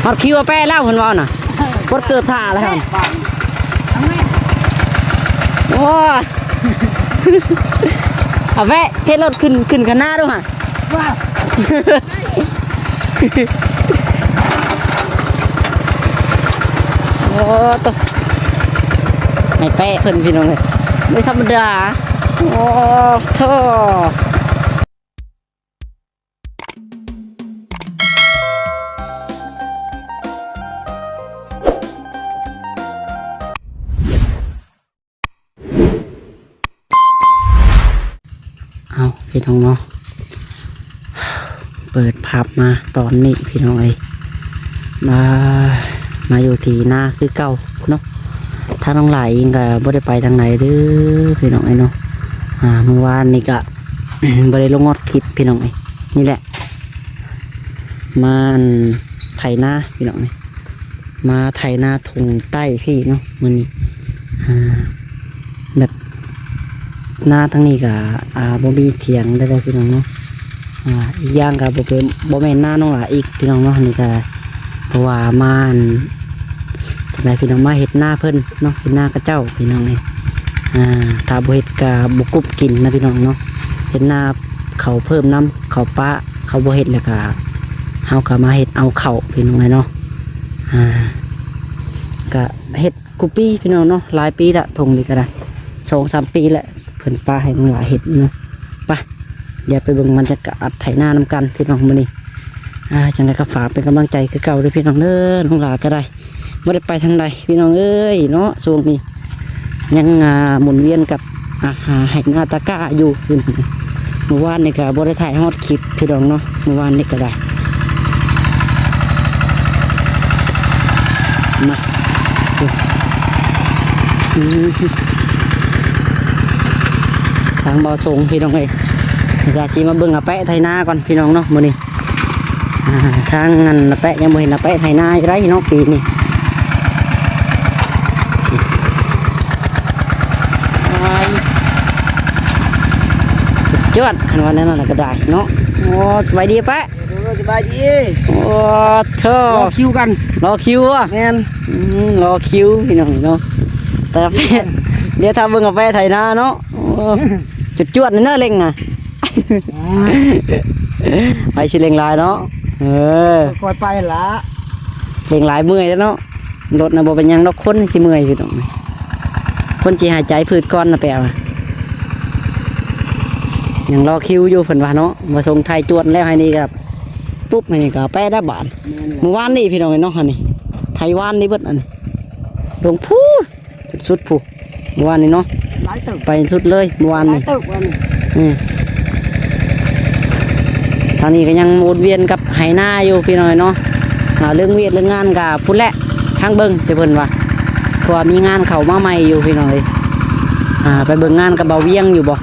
ຮອດຄິວອາແປະແລ້ວເພິ່ນເວົ້ານະ ກົດເກີບຖ້າແລ້ວຫັ້ນ. ໂອ້ຍ ອາແປະ ເທລົດຂຶ້ນ ຂຶ້ນຄັນນາດູຫັ້ນ. ໂອ້ໂຕ ໃຫ້ແປະເພິ່ນພີ່ນ້ອງເອີຍ ບໍ່ທຳມະດາ. ໂອ້ໂຕ. ເອົາ ພີ່ນ້ອງເນາະ ເປີດພາບມາຕອນນີ້ພີ່ນ້ອງເອີຍ ມາ ມາຢູ່ທີ່ນາຄືເກົ່າເນາະ. ທາງນ້ອງຫຼ້າເອງກໍບໍ່ໄດ້ໄປທາງໃດເດີພີ່ນ້ອງເອີຍເນາະ. ອ່າ ມື້ວານນີ້ກໍບໍ່ໄດ້ລົງຮອດຄລິບພີ່ນ້ອງເອີຍ. ນີ້ແຫຼະ ມາ ອັນ ໄຖນາພີ່ນ້ອງເອີຍ ມາໄຖນາທົ່ງໃຕ້ພີ້ເນາະມື້ນີ້. ອ່າ ແບບ ນາທາງນີ້ກໍ ອ່າ ບໍ່ມີຖຽງໃດໆພີ່ນ້ອງເນາະ. ອ່າ ອີກຢ່າງກໍບໍ່ເປັນ ບໍ່ແມ່ນນານ້ອງຫຼ້າອີກພີ່ນ້ອງເນາະ. ນີ້ກໍເພາະວ່າມາ ອັນ ຈັ່ງໃດພີ່ນ້ອງ ມາເຮັດນາເພິ່ນເນາະ ເຮັດນາຂະເຈົ້າພີ່ນ້ອງເອີຍ. ອ່າ ຖ້າບໍ່ເຮັດກໍບໍ່ກຸບກິນນະພີ່ນ້ອງເນາະ. ເຮັດນາເຂົ້າເພີ່ມນຳ ເຂົ້າປະ ເຂົາບໍ່ເຮັດແລ້ວກໍ ເຮົາກໍມາເຮັດເອົາເຂົ້າພີ່ນ້ອງເອີຍເນາະ. ອ່າ ກະເຮັດຄູ່ປີພີ່ນ້ອງເນາະ ຫຼາຍປີລະ ທົ່ງນີ້ກໍໄດ້ສອງສາມປີແລ້ວ ເພິ່ນປະໃຫ້ນ້ອງຫຼ້າເຮັດເນາະ. ໄປ ດຽວໄປເບິ່ງບັນຍາກາດໄຖນານຳກັນພີ່ນ້ອງມື້ນີ້. ອ່າ ຈັ່ງໃດກໍຝາກເປັນກຳລັງໃຈຄືເກົ່າເດີພີ່ນ້ອງເດີ ນ້ອງຫຼ້າກໍໄດ້ ບໍ່ໄດ້ໄປທາງໃດພີ່ນ້ອງເອີຍເນາະ. ຊ່ວງນີ້ຍັງ ອ່າ ໝູນວຽນກັບ ອ່າ ຫາໄຮ່ນາຕາກ້າຢູ່. ມື້ວານນີ້ກໍບໍ່ໄດ້ຖ່າຍຮອດຄລິບພີ່ນ້ອງເນາະ ມື້ວານນີ້ກໍໄດ້. ມາ ທາງບໍ່ສົ່ງພີ່ນ້ອງເອີຍ ກະຊິມາເບິ່ງອາແປະໄຖນາກ່ອນພີ່ນ້ອງເນາະມື້ນີ້. ອ່າ ທາງນັ້ນອາແປະຍັງບໍ່ເຫັນອາແປະໄຖນາຢູ່ໃດເນາະປີນີ້. ສຸດຍອດ ຄັນວ່າແນວນັ້ນກໍໄດ້ເນາະ. ໂອ້ ສະບາຍດີອາແປະ. ເອີ ສະບາຍດີ. ໂອ້ໂທ້ ລໍຄິວກັນ ລໍຄິວວະ. ແມ່ນ ອືມ ລໍຄິວພີ່ນ້ອງເນາະ. ແຕ່ ດຽວຖ້າເບິ່ງອາແປະໄຖນາເນາະ. ໂອ້ ຈວດໆ ເນີເລັ່ງນະ. ອ່າ ໄປຊິເລັ່ງຫຼາຍເນາະ. ເອີ ຄ່ອຍໄປຫັ້ນລະ ເລັ່ງຫຼາຍເມື່ອຍແລ້ວເນາະ. ລົດນະບໍ່ເປັນຫຍັງດອກ ຄົນຊິເມື່ອຍຢູ່ດອກ. ຄົນຊິຫາຍໃຈຜືດກ່ອນນະ ແປວ່າ ຍັງລໍຄິວຢູ່ເພິ່ນວ່າເນາະ. ມາສົ່ງໄຖຈວດແລ້ວໃຫ້ນີ້ກໍປຸບ ໃຫ້ນີ້ກໍແປະໄດ້ບາດ. ແມ່ນແຫຼະ ມື້ວານນີ້ພີ່ນ້ອງເນາະ ອັນນີ້ໄຖວານນີ້ເບິດ ອັນນີ້ລົງພຸ້ນ ສຸດໆ ພຸ້ນ ມື້ວານນີ້ເນາະ. ຫຼາຍເຕີບ ໄປສຸດເລີຍມື້ວານນີ້ ຫຼາຍເຕີບວານນີ້. ອືມ ທາງນີ້ກໍຍັງວົນວຽນກັບໄຮ່ນາຢູ່ພີ່ນ້ອງເນາະ. ອ່າ ເລື່ອງວຽກເລື່ອງງານກໍພຸ້ນແຫຼະ ທາງເບິ່ງຈະເພິ່ນວ່າ ເພາະວ່າມີງານເຂົ້າມາໃໝ່ຢູ່ພີ່ນ້ອງເອີຍ. ອ່າ ໄປເບິ່ງງານກັບບ່າວວຽງຢູ່ບໍ່?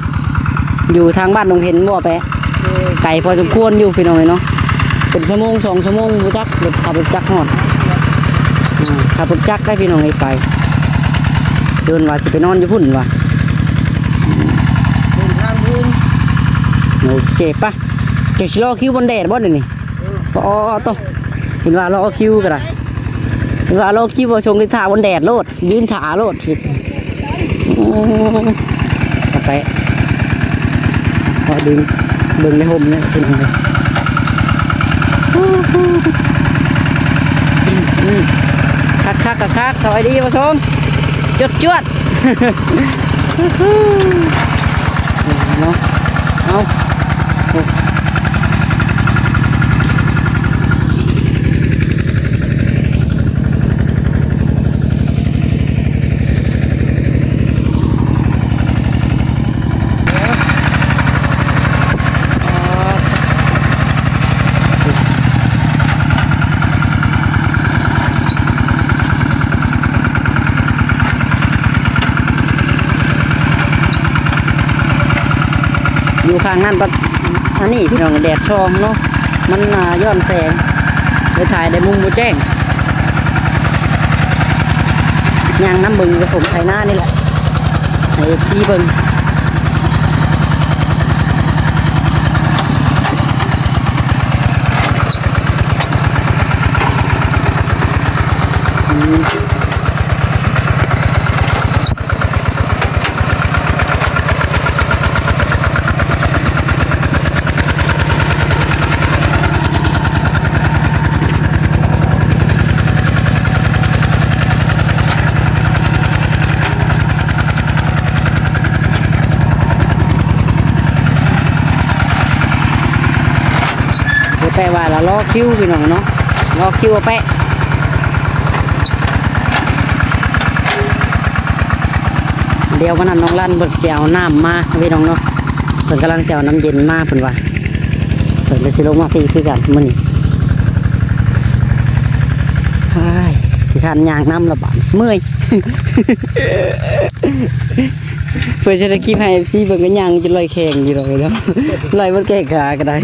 ຢູ່ທາງບ້ານດົງເພັນບໍ່ແປະ? ເອີ ໄກພໍສົມຄວນຢູ່ພີ່ນ້ອງເອີຍເນາະ. ເປັນຊົ່ວໂມງສອງຊົ່ວໂມງບໍ່ຈັກ ລົດຂັບລົດຈັກຮອດ. ອ່າ ຂັບລົດຈັກໄດ້ພີ່ນ້ອງເອີຍໄປ. ເພິ່ນວ່າຊິໄປນອນຢູ່ພຸ້ນວ່າ ເດີນທາງເດີນ. ໂອເຄ ໄປ. ເຈົ້າຊິລໍຄິວບ່ອນແດດບໍ່ດຽວນີ້? ເອີ ອໍ ໂຕ ເຫັນວ່າລໍຄິວກໍໄດ້ ເຫັນວ່າລໍຄິວບໍ່ສົ່ງ ໄປຖ້າບ່ອນແດດໂລດ ຢືນຖ້າໂລດ. ໂອ້ ກະແປະ ພໍດຶງ ເບິ່ງໃນຮົ່ມນີ້ເປັນຈັ່ງໃດ. ອືມ ຄັກໆ ຄັກໆ. ສະບາຍດີບໍ່ຊົງ? ຈວດໆ ເນາະ. ເອົາ ຢູ່ຂ້າງນັ້ນປະ ອັນນີ້ພີ່ນ້ອງ ແດດສ່ອງເນາະ ມັນ ອ່າ ຍ້ອນແສງ ເລີຍຖ່າຍໄດ້ມຸມບໍ່ແຈ້ງ. ຍ່າງນຳເບິ່ງກະສົມໄຖນານີ້ແຫຼະ ໃຫ້ເອັຟຊີເບິ່ງ. ແປະວ່າລະລໍຄິວພີ່ນ້ອງເນາະ ລໍຄິວແປະ. ດຽວວັນນັ້ນນ້ອງລັນເພິ່ນຊິເອົານ້ຳມາພີ່ນ້ອງເນາະ ເພິ່ນກຳລັງຊິເອົານ້ຳເຢັນມາເພິ່ນວ່າ ເພິ່ນກໍຊິລົງມາພີ້ຄືກັນມື້ນີ້. ອ້າຍ ຂີ້ຄ້ານຍ່າງນຳລະບາດ ເມື່ອຍ ເພື່ອຈະໄດ້ຄລິບໃຫ້ເອັຟຊີເບິ່ງ ກໍຍ່າງຈົນລອຍແຂ້ງຢູ່ດອກເນາະ ລອຍໝົດແຂ້ງຂາກໍໄດ້.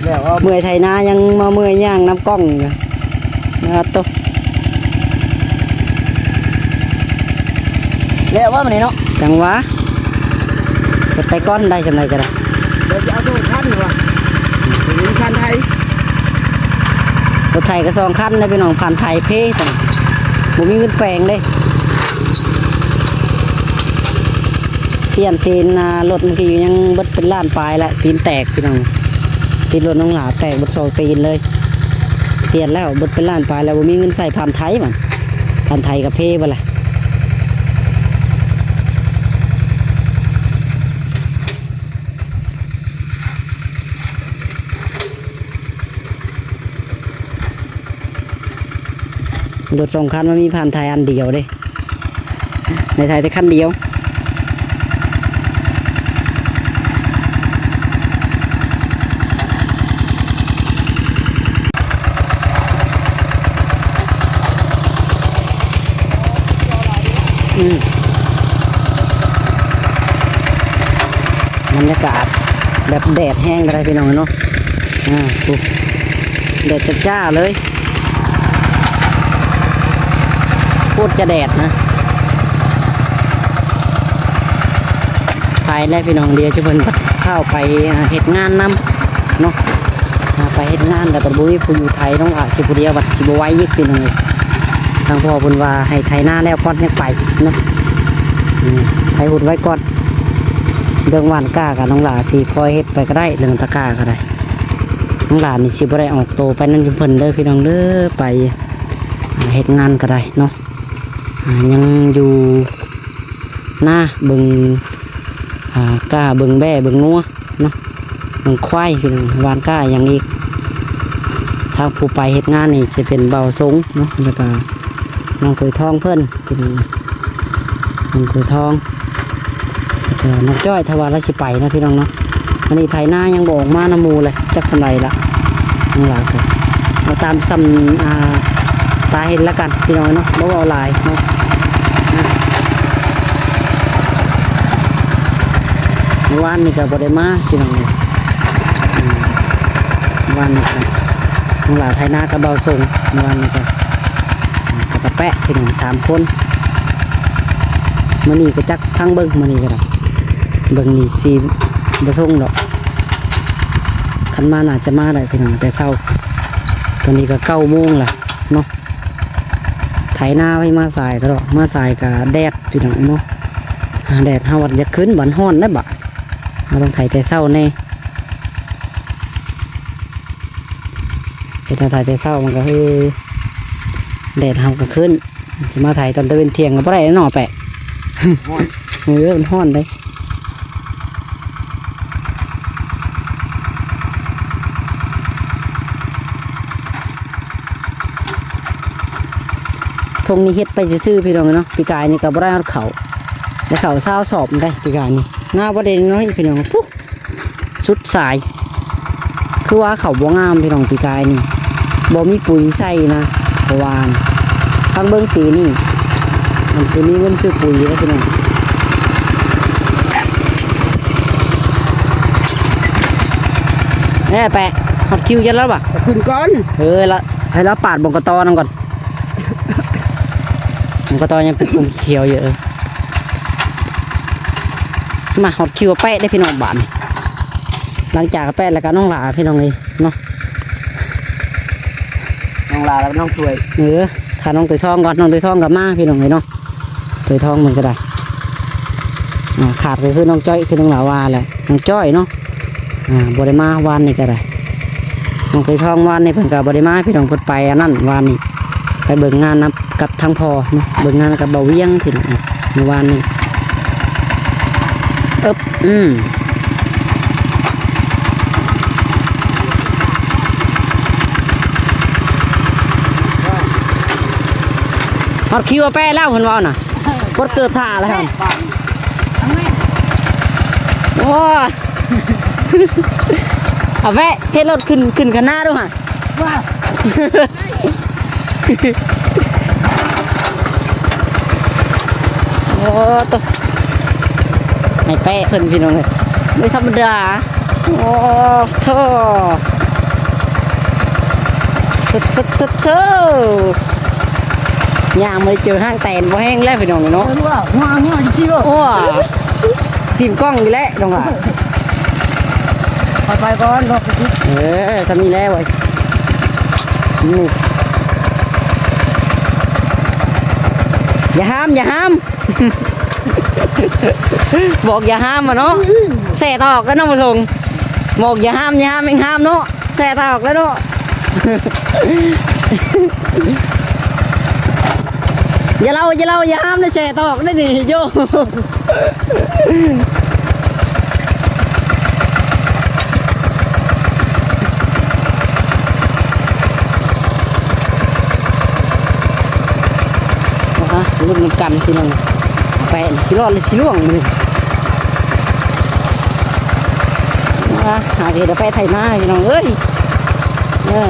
ແລ້ວ ເມື່ອຍໄຖນາຍັງມາເມື່ອຍຍ່າງນຳກ້ອງນະ ອາໂຕ ແລ້ວວ່າມື້ນີ້ເນາະ ຈັ່ງຫວາ ເຮັດໄປກ່ອນໄດ້ສ່ຳໃດກໍໄດ້ ເດີ ຊິເອົາໂຕຄັນວ່າ ມີຄັນໄຖ ລົດໄຖກໍສອງຄັນນະພີ່ນ້ອງ ພັນໄຖເພ ບໍ່ມີເງິນແປງເດ້. ປ່ຽນຕີນ ອ່າ ລົດເມື່ອກີ້ຍັງເບິດເປັນລ້ານປາຍແລ້ວ ຕີນແຕກພີ່ນ້ອງ ຕີນລົດນ້ອງຫຼ້າແຕກເບິດສອງຕີນເລີຍ. ປ່ຽນແລ້ວເບິດເປັນລ້ານປາຍແລ້ວ ບໍ່ມີເງິນໃຊ້ ພັນໄຖມັນ ພັນໄຖກະເພເບິດແຫຼະ. ລົດສອງຄັນມັນມີພັນໄຖອັນດຽວເດ້ ໃນໄຖແຕ່ຄັນດຽວ. ອືມ ບັນຍາກາດແບບແດດແຮງເລີຍພີ່ນ້ອງເນາະ. ອ່າ ໂອ້ ແດດຈ້າໆເລີຍ ໂຄດຈະແດດນະ. ໄປແລ້ວພີ່ນ້ອງ ດຽວຈະເພິ່ນພາໄປ ອ່າ ເຮັດງານນຳເນາະ. ອ່າ ໄປເຮັດງານແລ້ວບັດບໍ່ມີຜູ້ຢູ່ໄຖ ນ້ອງອາດຊິຜູ້ດຽວ ບັດຊິບໍ່ໄຫວອີກພີ່ນ້ອງເອີຍ. ທາງພໍ່ເພິ່ນວ່າໃຫ້ໄຖນາແລ້ວກ່ອນ ຍັງໄປເນາະ. ອືມ ໃຫ້ຫຸດໄວ້ກ່ອນ. ເລື່ອງຫວ່ານກ້າກະນ້ອງຫຼ້າຊິຄອຍເຮັດໄປກໍໄດ້ ເລື່ອງຕະກ້າກໍໄດ້. ນ້ອງຫຼ້ານີ້ຊິບໍ່ໄດ້ອອກໂຕໄປນຳເພິ່ນເດີພີ່ນ້ອງເດີ ໄປເຮັດງານກໍໄດ້ເນາະ. ອ່າ ຍັງຢູ່ນາເບິ່ງ ອ່າ ກ້າ ເບິ່ງແບ້ ເບິ່ງງົວເນາະ ເບິ່ງຄວາຍພີ່ນ້ອງ ຫວ່ານກ້າຫຍັງອີກ. ທາງຜູ້ໄປເຮັດງານນີ້ຊິເປັນບ່າວສົງເນາະ ແລ້ວກະນ້ອງໂຕຍທອງເພິ່ນ ເປັນນ້ອງໂຕຍທອງ ແລ້ວກະນ້ອງຈ້ອຍ ຖ້າວ່າລາວຊິໄປນະພີ່ນ້ອງເນາະ. ອັນນີ້ໄຖນາຍັງບໍ່ອອກມານຳໝູ່ເລີຍ ຈັກສ່ຳໃດລະ ນ້ອງຫຼ້າກໍເອົາຕາມສ່ຳ ອ່າ ຕາເຫັນລະກັນພີ່ນ້ອງເນາະ ບໍ່ເວົ້າຫຼາຍເນາະ. ອ່າ ມື້ວານນີ້ກໍບໍ່ໄດ້ມາພີ່ນ້ອງເອີຍ. ອືມ ມື້ວານນີ້ກໍນ້ອງຫຼ້າໄຖນາກັບບ່າວສົງ ມື້ວານນີ້ກໍ ອ່າ ກັບຕາແປະພີ່ນ້ອງ ສາມຄົນ. ມື້ນີ້ກໍຈັກ ທາງເບິ່ງມື້ນີ້ກໍໄດ້ ເບິ່ງນີ້ຊິບໍ່ສົ່ງດອກ ຄັນມາໜ້າຈະມາໄດ້ພີ່ນ້ອງ ແຕ່ເຊົ້າ. ຕອນນີ້ກໍເກົ້າໂມງລະເນາະ ໄຖນາໄວ້ມາສາຍຕະຫຼອດ ມາສາຍກະແດດພີ່ນ້ອງເນາະ. ອ່າ ແດດເຮົາວ່າຢາກຂຶ້ນ ບັດຮ້ອນແລ້ວບາດ ເຮົາຕ້ອງໄຖແຕ່ເຊົ້າແດ່. ເຮັດໃຫ້ຖ່າຍແຕ່ເຊົ້າມັນກໍ ເອີ ແດດເຮົາກໍຂຶ້ນ ຊິມາຖ່າຍຕອນຕາເວັນທ່ຽງກໍບໍ່ໄດ້ເນາະແປະ. ຮ້ອນ ເອີ ມັນຮ້ອນເດ້. ທົ່ງນີ້ເຮັດໄປຊື່ໆ ພີ່ນ້ອງເນາະ. ປີກາຍນີ້ກໍບໍ່ໄດ້ຮອດເຂົ້າ ໄດ້ເຂົ້າຊາວສອບໄດ້ປີກາຍນີ້. ງາບໍ່ໄດ້ນ້ອຍ ພີ່ນ້ອງ ພຸ້ນ. ສຸດສາຍ ຄືວ່າເຂົ້າບໍ່ງາມພີ່ນ້ອງ ປີກາຍນີ້ ບໍ່ມີປຸ໋ຍໃສ່ນະ ເພາະວ່າຟັງເບິ່ງປີນີ້ ມັນຊິມີເງິນຊື້ປຸ໋ຍແລ້ວພີ່ນ້ອງ. ແນ່ແປະ ຮອດຄິວຈັກແລ້ວບະ? ຂຶ້ນກ່ອນ ເອີ ລະ ໃຫ້ລາວປາດບົງກະຕໍນຳກ່ອນ. ມັນກໍຕອນຍັງເປັນກຸ່ມຂຽວຢູ່. ເອີ ມາຮອດຄິວແປະເດ້ພີ່ນ້ອງ ບາດນີ້. ຫຼັງຈາກແປະແລ້ວກໍນ້ອງຫຼ້າພີ່ນ້ອງເອີຍເນາະ. ນ້ອງຫຼ້າແລ້ວນ້ອງຖ້ວຍ ເອີ ຖ້ານ້ອງໂຕຍທອງກ່ອນ ນ້ອງໂຕຍທອງກໍມາພີ່ນ້ອງເອີຍເນາະ. ໂຕຍທອງມັນກໍໄດ້ ອ່າ ຂາດກໍຄືນ້ອງຈ້ອຍ ຄືນ້ອງຫຼ້າວ່າແຫຼະ ນ້ອງຈ້ອຍເນາະ. ອ່າ ບໍ່ໄດ້ມາວານນີ້ກໍໄດ້ ນ້ອງໂຕຍທອງວານນີ້ເພິ່ນກໍບໍ່ໄດ້ມາພີ່ນ້ອງ ເພິ່ນໄປອັນນັ້ນວານນີ້ ໄປເບິ່ງງານນຳກັບທາງພໍ່ເນາະ ເບິ່ງງານກັບບ່າວວຽງພີ່ນ້ອງ ມື້ວານນີ້. ເອີບ ອືມ ຮອດຄິວອາແປະແລ້ວ ເພິ່ນເວົ້ານະ ກົດເກີບຖ້າແລ້ວ. ໂອ້ຍ ອາແປະ ເຮັດລົດຂຶ້ນ ຂຶ້ນຄັນນາດູຫະ. ວ້າວ ໂອ້ໂຕ ໃຫ້ແປະເພິ່ນພີ່ນ້ອງເອີຍ ບໍ່ທຳມະດາ. ໂອ້ໂທ ໂທ ໂທ ໂທ ໂທ ຍ່າງມາເຈີຫ້າງແຕນບໍ່ແຮງແລ້ວພີ່ນ້ອງເນາະ. ເອີ ວ່າ ວ່າ ວ່າ ຈິງໆ ໂອ້ ທີມກ້ອງນີ້ແຫຼະນ້ອງຫຼ້າ. ໄປໆ ກ່ອນ ເອີ ສ່ຳນີ້ແຫຼະເວີຍ ນີ້ ຢ່າຫ້າມ ຢ່າຫ້າມ ບອກຢ່າຫ້າມວ່າເນາະ ແຊະຕາອອກແລ້ວເນາະ ປະສົງ ບອກຢ່າຫ້າມ ຢ່າຫ້າມ ແມ່ງຫ້າມເນາະ ແຊະຕາອອກແລ້ວເນາະ. ຢ່າເລົ່າ ຢ່າເລົ່າ ຢ່າຫ້າມນະ ແຊະຕາອອກໄດ໋ນີ້ ໂຢ. ອ່າ ລຸ້ນນຳກັນພີ່ນ້ອງ ແປະຊິລອດຫຼືຊິລ່ວງມື້ນີ້. ອ່າ ຫາເຮັດແປະໄຖນາພີ່ນ້ອງເອີຍ ເອີ.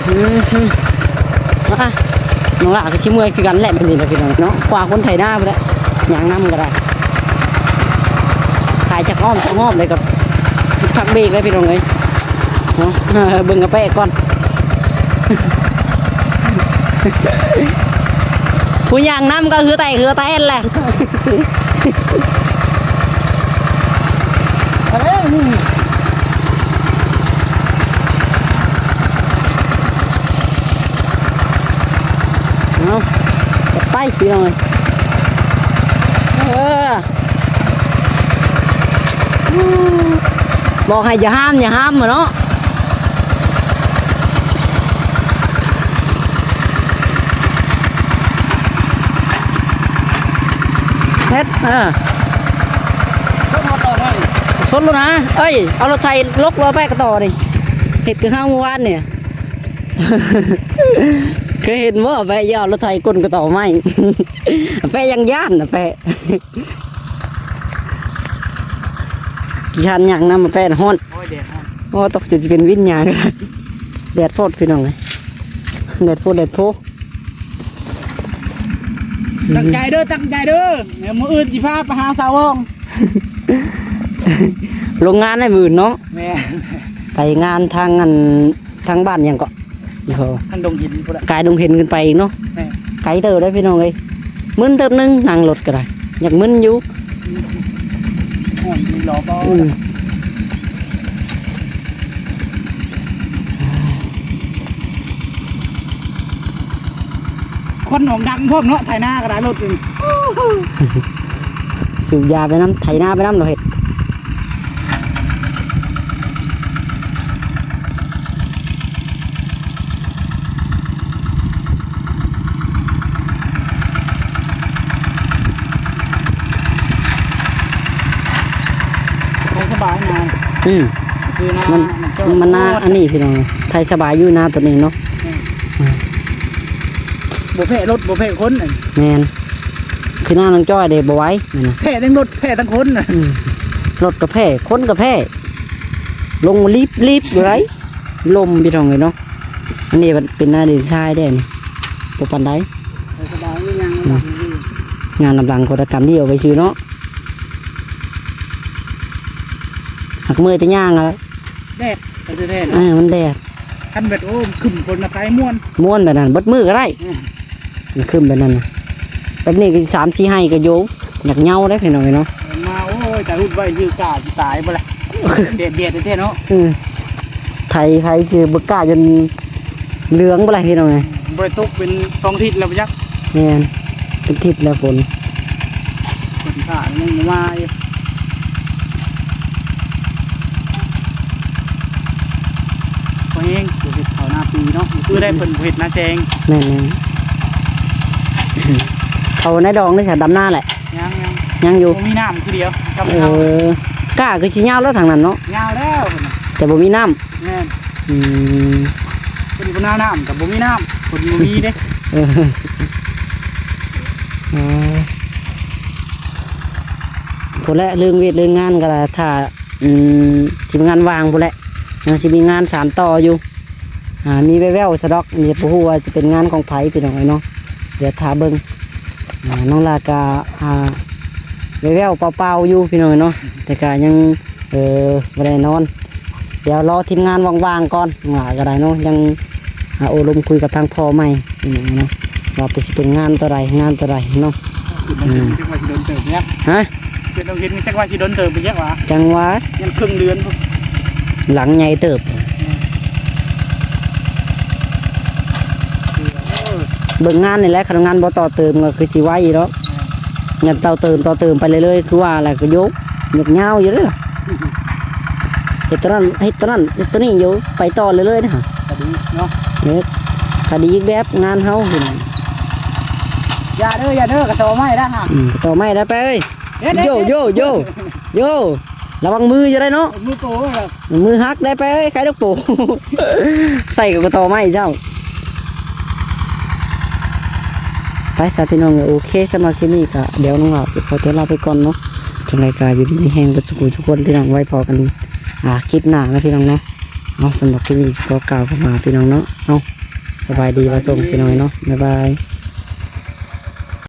ອືມ ອ່ະ ນ້ອງຫຼ້າກໍຊິເມື່ອຍຄືກັນແຫຼະ ແບບນີ້ນະພີ່ນ້ອງເນາະ ກວ່າຄົນໄຖນາພຸ້ນແຫຼະ ຍ່າງນຳກໍໄດ້ ຂາຍຈັກອ້ອມສອງອ້ອມເລີຍກໍພັກເບຣກເລີຍພີ່ນ້ອງເອີຍເນາະ. ເບິ່ງກາແຟກ່ອນ ຜູ້ຍ່າງນຳກໍເຫື່ອແຕກເຫື່ອແຕນແຫຼະ. ເອົາ ໄປພີ່ນ້ອງເອີຍ ເອີ ບອກໃຫ້ຢ່າຫ້າມ ຢ່າຫ້າມເນາະ. ເຮັດ ເອີ ຊົນໂລດນະ ເອີຍ ເອົາລົດໄຖຫຼົກ ແປະກະຕໍນີ້ ເຮັດຄືເຮົາມື້ວານນີ້ ເຄີຍເຫັນບໍ່ ແປະ ຢ່າເອົາລົດໄຖກົ້ນກະຕໍໄມ້ ແປະຍັງຢ້ານນະ ແປະ ຢ້ານຍ່າງນຳ ແປະ ຮ້ອນ ໂອ້ຍ ແດດຮ້ອນ ໂອ້ ຕົກ ຈະເປັນວິນຍາງ ແດດໂພດພີ່ນ້ອງເອີຍ ແດດໂພດ ແດດໂພ. ຕັ້ງໃຈເດີ ຕັ້ງໃຈເດີ ມື້ອື່ນຊິພາໄປຫາສາວອງ ລົງງານໃນມື້ອື່ນເນາະ. ແມ່ນ ໄປງານທາງອັນ ທາງບ້ານຫຍັງເກາະ ທາງດົງຫີນພຸ້ນແຫຼະ ກາຍດົງຫີນຂຶ້ນໄປອີກເນາະ. ແມ່ນ ໄກເຕີບເດ້ພີ່ນ້ອງເອີຍ ມຶນເຕີບໜຶ່ງ ນັ່ງລົດກໍໄດ້ ຢາກມຶນຢູ່. ອືມ ຄວັນອອກດັງພ້ອມເນາະ ໄຖນາກໍໄດ້ລົດນີ້ ສູບຢາໄປນຳ ໄຖນາໄປນຳ ເຮົາເຮັດ ໄຖສະບາຍນາ ອືມ ຄືນາ ມັນ ມັນນາອັນນີ້ພີ່ນ້ອງ ໄຖສະບາຍຢູ່ນາໂຕນີ້ເນາະ. ອືມ ບໍ່ແພ້ລົດ ບໍ່ແພ້ຄົນ ແມ່ນ ຄືນານ້ອງຈ້ອຍເດ້ ບໍ່ໄຫວ ແມ່ນນະ ແພ້ທັງລົດ ແພ້ທັງຄົນ ອືມ ລົດກໍແພ້ ຄົນກໍແພ້ ລົງມາລີບໆ ຢູ່ໄດ໋ ລົມພີ່ນ້ອງເອີຍເນາະ. ອັນນີ້ມັນເປັນໜ້າດິນຊາຍເດ້ນີ້ ບໍ່ປານໃດ ສະບາຍຢູ່ ຍ່າງນຳຫຼັງ ອືມ ຍ່າງນຳຫຼັງ ກໍຕະກຳດຽວໄປຊື່ເນາະ ຫາກເມື່ອຍແຕ່ຍ່າງຫັ້ນແຫຼະ ແດດ ເອີ ມັນແດດ ຄັນແບບ ໂອ້ ຂຶ້ນຝົນນະໄກມ່ວນ ມ່ວນແບບນັ້ນ ເບິດມື້ກໍໄດ້ ອືມ ມັນຄຶ້ມແບບນັ້ນນະ ແບບນີ້ກໍສາມສີ່ໄຮ່ກໍໂຍ ຢາກເຍົາເດ້ພີ່ນ້ອງເອີຍເນາະ. ມາ ໂອ້ຍ ຕາຮຸດໄວ້ຊື່ກາຊິຕາຍບໍ່ລະ ແດດໆ ແທ້ໆ ເນາະ. ອືມ ໄຖ ໄຖຊື່ບໍ່ກ້າຈົນເຫຼືອງບໍ່ລະພີ່ນ້ອງເອີຍ ບໍ່ໄດ້ຕົກເປັນສອງທິດແລ້ວບໍ່ຈັກ. ແມ່ນ ເປັນທິດແລ້ວຝົນ ຝົນຟ້າຍັງບໍ່ມາຢູ່. ພໍແຮງ ບໍ່ເຮັດເຂົ້ານາປີເນາະ ຄືໄດ້ເພິ່ນບໍ່ເຮັດນາແຊງ. ແມ່ນໆ ເຂົ້ານາດອງໄດ້ສະ ດຳນາແຫຼະ ຍັງໆ ຍັງຢູ່ ບໍ່ມີນ້ຳຄືດຽວ ເອີ ກ້າຄືຊິຍາວແລ້ວທາງນັ້ນເນາະ ຍາວແລ້ວ ແຕ່ບໍ່ມີນ້ຳ ແມ່ນ ອືມ ເພິ່ນບໍ່ໜາວນ້ຳກໍບໍ່ມີນ້ຳ ເພິ່ນບໍ່ມີເດ້ ເອີ ເອີ ພຸ້ນແຫຼະ ເລື່ອງວຽກເລື່ອງງານກໍຖ້າ ອືມ ທີມງານວ່າງພຸ້ນແຫຼະ ຍັງຊິມີງານສານຕໍ່ຢູ່ ອ່າ ມີແວ່ວໆຊະດອກ ນີ້ບໍ່ຮູ້ວ່າຈະເປັນງານຂອງໃຜພີ່ນ້ອງເອີຍເນາະ ດຽວຖ້າເບິ່ງ ອ່າ ນ້ອງຫຼ້າກະ ອ່າ ແວ່ວໆເປົ່າໆຢູ່ພີ່ນ້ອງເອີຍເນາະ ແຕ່ກະຍັງ ເອີ ບໍ່ໄດ້ນອນ ດຽວລໍທີມງານວ່າງໆກ່ອນ ນ້ອງຫຼ້າກະໄດ້ເນາະ ຍັງ ອ່າ ໂອ້ລົມຄຸຍກັບທາງພໍ່ໃໝ່ພີ່ນ້ອງເນາະ ວ່າເປັນ ຊິເປັນງານໂຕໃດ ງານໂຕໃດເນາະ ອືມ ຈັກວ່າຊິດົນເຕີບແລ້ວ ຮະ? ເປັນຕ້ອງເຮັດຈັກວ່າຊິດົນເຕີບໄປຈັກວ່າ ຈັ່ງວ່າ ຍັງເຄິ່ງເດືອນພຸ້ນ ຫຼັງໃຫຍ່ເຕີບ ເອີ ເບິ່ງງານນີ້ແຫຼະ ຄັນງານບໍ່ຕໍ່ເຕີມກໍຄືຊິໄວຢູ່ດອກ ແມ່ນ ຍັງຕໍ່ເຕີມ ຕໍ່ເຕີມໄປເລື້ອຍໆ ຄືວ່າແຫຼະ ກໍໂຍກ ໂຍກຍາວຢູ່ເດ້ລະ ເຮັດຕົວນັ້ນ ເຮັດຕົວນັ້ນ ເຮັດຕົວນີ້ຢູ່ ໄປຕໍ່ເລື້ອຍໆນະ ກໍດີເນາະ ເອີ ກໍດີອີກແບບງານເຮົາ ຢ່າເດີ ຢ່າເດີ ກະຕໍ່ໄມ້ໄດ້ຫະ ອືມ ກະຕໍ່ໄມ້ໄດ້ໄປເອີຍ ເຮັດ ໂຢ ເຮັດ ໂຢ ໂຢ ໂຢ ລະວັງມືຢູ່ໄດ໋ເນາະ ມືໂປ ມືຫັກໄດ້ໄປເອີຍ ໄຄດອກໂປ ໃສ່ກັບກະຕໍໄມ້ເຈົ້າ ໄປຊະພີ່ນ້ອງເອີຍ ໂອເຄ ສຳລັບຄລິບນີ້ກະດຽວນ້ອງລາວຊິຂໍຕົວລາໄປກ່ອນເນາະ ຈັ່ງໃດກະຢູ່ດີມີແຮງເບິດສູ່ຜູ້ທຸກຄົນພີ່ນ້ອງ ໄວ້ພໍ້ກັນ ອ່າ ຄລິບໜ້າເນາະພີ່ນ້ອງເນາະ ເອົາ ສຳລັບຄລິບນີ້ຂໍກ່າວຄຳວ່າພີ່ນ້ອງເນາະ ເອົາ ສະບາຍດີ ວ່າສົ່ງພີ່ນ້ອງເນາະ ບາຍບາຍ.